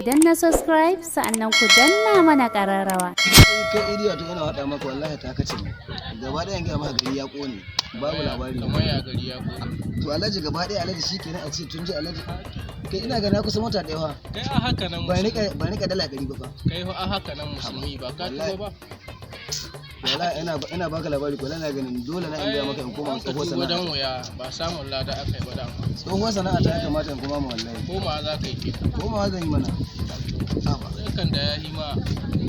Danna subscribe sa'annan ku danna mana ƙararrawa. Kai idiya, to ina faɗa maka, wallahi ta kace ne gaba ɗaya. Gaya maka, gari ya ƙone, babu labari. Kamar ya gari ya kone? To alhaji, gaba ɗaya alhaji, shikenan a ce tun ji alhaji, kai ina ga na kusa mota ɗaya fa. Kai a haka nan ban musulmi. rika ban rika $100 ba fa. Kai fa a haka nan musulmi ba ka Wallahi. tuba ba. Wallahi ina baka labari ko na ganin dole na in gaya maka in koma An ka tsohuwar tuba sana'a. dan wuya ba samun lada aka yi ba dama. Tsohuwar sana'a ta ya kamata in koma ma wallahi. Koma za ka yi ke? Komawa zan yi mana. Haba. Sai kan da ya yi ma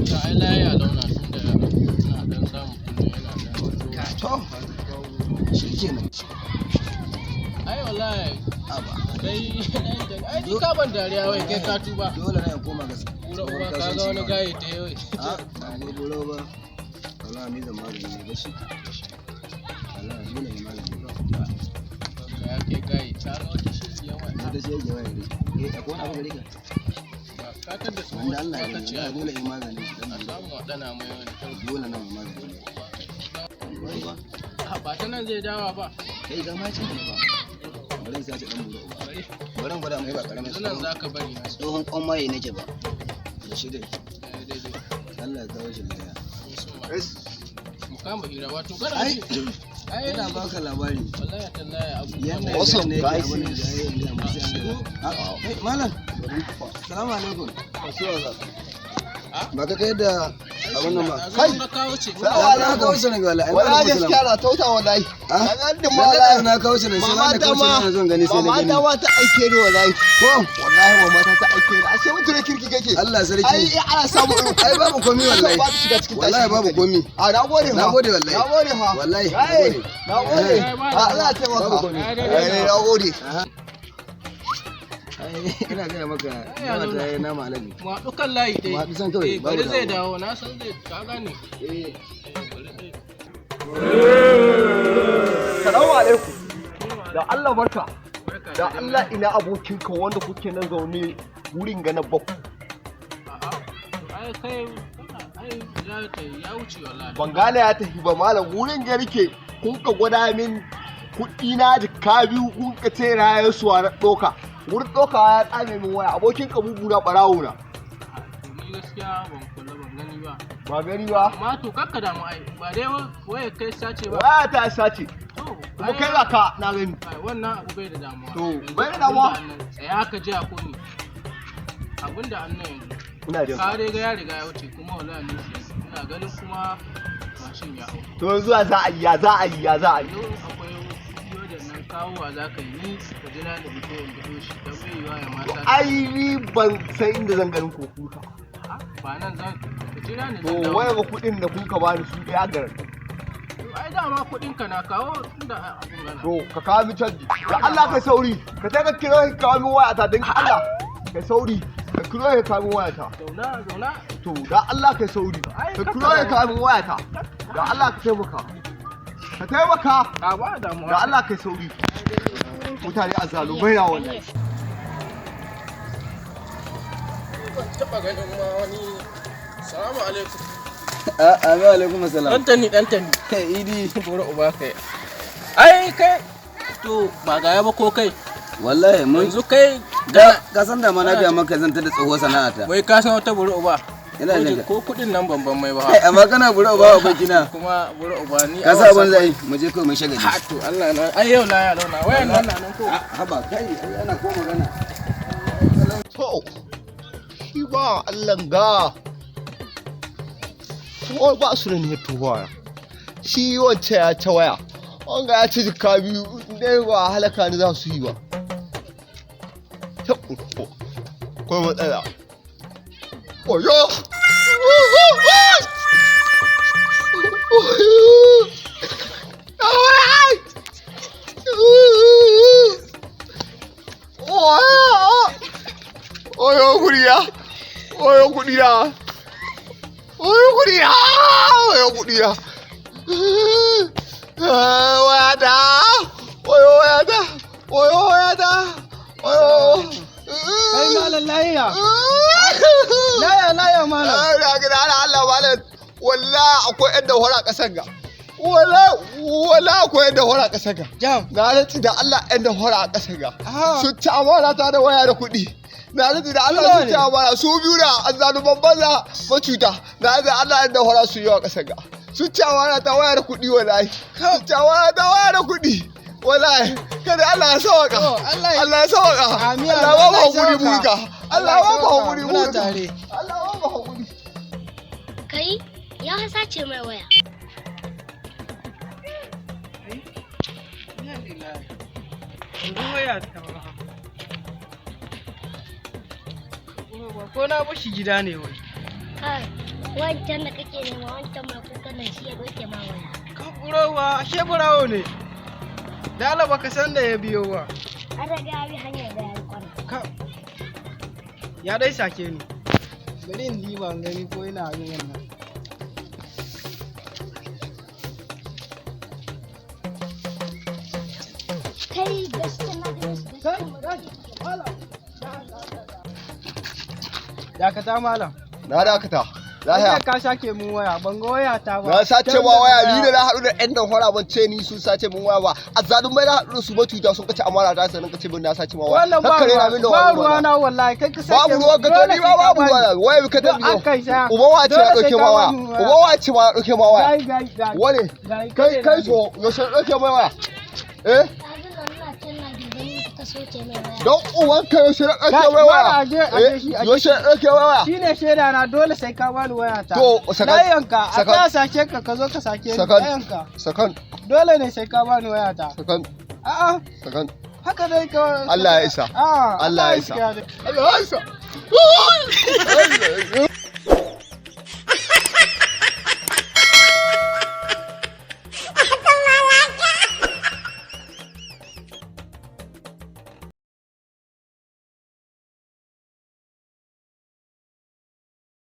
ta ai layi a launa tun da ina dan samun kullum yana dan To shikenan. Ai wallahi. Haba. Kai ai ni ka ban dariya, wai kai ka tuba. Dole na in koma ga Kura tsohuwar uba ka ga kasuwanci wani na. gaye ta yau. A ba gurguro ba, wallahi ni zan magani ne ba shi, wallahi dole ne magani. Ya kai gaye ta ga wata shirya wai. Na ta shege waya dai. Eh, akwai wani abu gare ka? Ka tar da tsohon Wanda Allah ya ka gani ce wallahi dole in magani shi dan a samu a dana mai wani kyau. Dole na mu magani ne ba. A ba ta nan zai dawa ba. Kai ga ma ce ne ba, bari in sace dan buro ba. Bari. Bari in gwada mai ba karamin Yanzu nan za ka bari na. tsohon kwan maye nake ba da shi dai. Eh, daidai. Allah ya kawo shi lafiya. Mu kama hira, wato kana Ai ji ai ina baka labari. Wallahi tallahi abubuwan Yanda What's up, ne yake guys? abin da ya yi ga masu yan gaba. Kai malam, salamu alaikum. Ba ka kai da abin nan ba? kai ka kawo ce. Salamu Na kawo shi ne wallahi. Wala gaskiya na tauta wallahi. Ah? Na ga din Na wallahi. na kawo shi ne sai Mama na ta kawo shi ma ne zan gani sai na mama gani. ta ma ta aike ni wallahi. Ko? Wallahi mama ta ta aike ni. Ashe mutum ne kirki kake. Allah sarki. Ai ana samu irin. Ai babu komi wallahi. Ba su shiga cikin tashin Wallahi babu hankali. komi. A na gode fa. Na gode wallahi. Na gode fa. Wallahi, na Ai, gode. na gode. Eh. A Allah ya taimaka. Babu komi. Eh, na gode. Ai ina gaya maka, Ai, nama ta yi nama alaji. Mu haɗu kan layi dai. Mu haɗu can kawai, Eh, babu bari zai damuwa. dawo, na san zai ka gane. Eh. Eh, bari zai. Salamu alaikum. Da Allah barka. Barka Da dai. Allah ina abokinka wanda kuke nan zaune wurin ga na bakku? A'a, to ai kai ai ya ta ya wuce wallahi. Ban gane ya tafi ba malam, wurin ga nake kun ka gwada min kuɗi na 20,000, kun ka ce na ya suwa na ɗoka wurin ɗokawa ya tsame min waya. Abokin ka bugu na ɓarawo na. To ni gaskiya ban kula, ban gani ba. Ba gani ba. Amma to kakka damu, ai ba dai waya kai sace ba. Waya ta sace. To Kuma kai ga ka na gani. Ai wannan abu bai da damuwa. To, Yanzu bai da damuwa. abinda annan- Tsaya ka ji a komi. Abinda annan yanzu. Ina jin Ka dai ga ya riga ya wuce, kuma wallahi ni ina ganin kuma mashin ya hau. To yanzu ya za a yi, ya za a yi, ya za a yi? Yau akwai wasu wajen nan kawowa za ka yi, ni ka jira ni fito in fito shi don bai yiwa ya mata. Ai ni ban san inda zan ganin ko kuka. Ba nan zan ka jira ni To zan dawo. waya ga kuɗin da kuka bani su ɗaya garin. To, ai dama kuɗin ka na kawo tunda abun gana. To ka kawo min canji. Da Allah kai sauri, ka sai ka kiro ka kawo min wayata, don Allah. Kai sauri, ka kiro ka kawo min wayata. Zauna zauna. To da Allah kai sauri, ka kiro ka kawo min wayata. Da Allah ka taimaka. Ka taimaka. Ka ba damuwa. Da Allah kai sauri. Mutane azzalumai na wallahi. Ban taɓa ganin ma wani. Salamu alaikum. Amin, alaikum assalam. Ɗantani ɗantani. Idi. Bora uba kai. Ai kai to ba gaya ba ko kai? Wallahi mun Yanzu kai da ka san da ma na biya maka zan ta da tsohuwar sana'ata. Wai ka san wata bura uba? Ina jin ka. Ko kuɗin nan ban mai ba. Kai amma kana bura uba abokina. Kuma bura uba ni. Ka sa abin zai mu je kawai mu shagali. Ha to Allah na ai yau na ya launa wayan nan na nan ko. Haba kai, ai ana ko magana. To, shi ba Allah ga ko ba su da ne tuwa. Shi wancan ya ta waya. Wanga ya ci 20,000 ne, ba halaka ni za su yi ba. Ta ko matsala. Oyo! Oyo! Oyo kuɗina! Oyo kuɗina! Oyo kuɗina! Oyo kuɗina! Wayata! Oyo wayata! Oyo wayata! Oyo! Kai malam lahiya. Laya laya malam. Na gida ana Allah malam. Wallahi akwai yan dawara a ƙasar ga. Wallahi wallahi akwai yan dawara a ƙasar ga. Jam. Na rantsi da Allah yan dawara a ƙasar ga. Ah. Sun ci amana ta da waya da kuɗi. Na rantse da Allah sun ci amana su biyu da azzaluman banza macuta. Na rantse da Allah yan damfara su yi wa ƙasar ga. Sun ci amana ta waya da kuɗi wallahi. Sun ci amana ta waya da kuɗi. Wallahi kada Allah ya sawaka. To, Allah ya- Allah ya sawaka. Amin, Allah ba mu Allah ya hakuri sawaka. burika. Allah ba mu hakuri Muna burika. tare. Allah ba mu hakuri. Kai ya sace mai waya. Waya ta ba. Ko na bashi gida ne wai. Kai, wancan da kake nema, wancan mai kuka nan, shi ya doke ma waya. Ka burawa, ashe burawo ne. Dala baka san da ya biyo ba. An riga ya bi hanyar da ya yi kwana. Ka ya dai sake ni. Bari in diba in gani ko ina abin wannan. Kai, gaskiya na gani su. Kai, kai, malam. Dakata malam. Na dakata. Lahiya. Lahiya ka sake mun waya, ban ga waya ta ba. Na sace ma waya, ni da na haɗu da ƴan damfara ban ce ni sun sace min waya ba. Azzalumai na haɗu da su matuta sun kace amana ta, sannan kace min na sace ma waya. Wannan ba Kakkare na ruwa, min da ba wani ruwa magana. na wallahi, kai ka sake Babu ruwa ka to ni ma babu ruwa na. Waya ka Don tafi an kai sa. Uba wace ya Dole sai ɗauke ka ma waya. bani waya. Uba wace ma ya ɗauke ma waya. Gai gai gai. Wane? Gai, Kai kai ne. to yaushe na ɗauke mai waya? Eh? Abin da ina can na gidan ka soke mai waya. Don uwanka yaushe na ɗauke Kai, mai waya? mala, aje- aje shi, Eh, aje yaushe na ɗauke mai waya? Shi ne shaida na, dole sai ka bani waya ta. To, sakan- Layanka, a sakan- ta sake ka, ka zo ka sake ni. Sakan. Layanka. Sakan, Dole ne sai ka bani waya ta. sakan, A'a, sakan. haka dai ka. Allah ya isa. A'a, Allah ya isa. isa. Allah ya isa.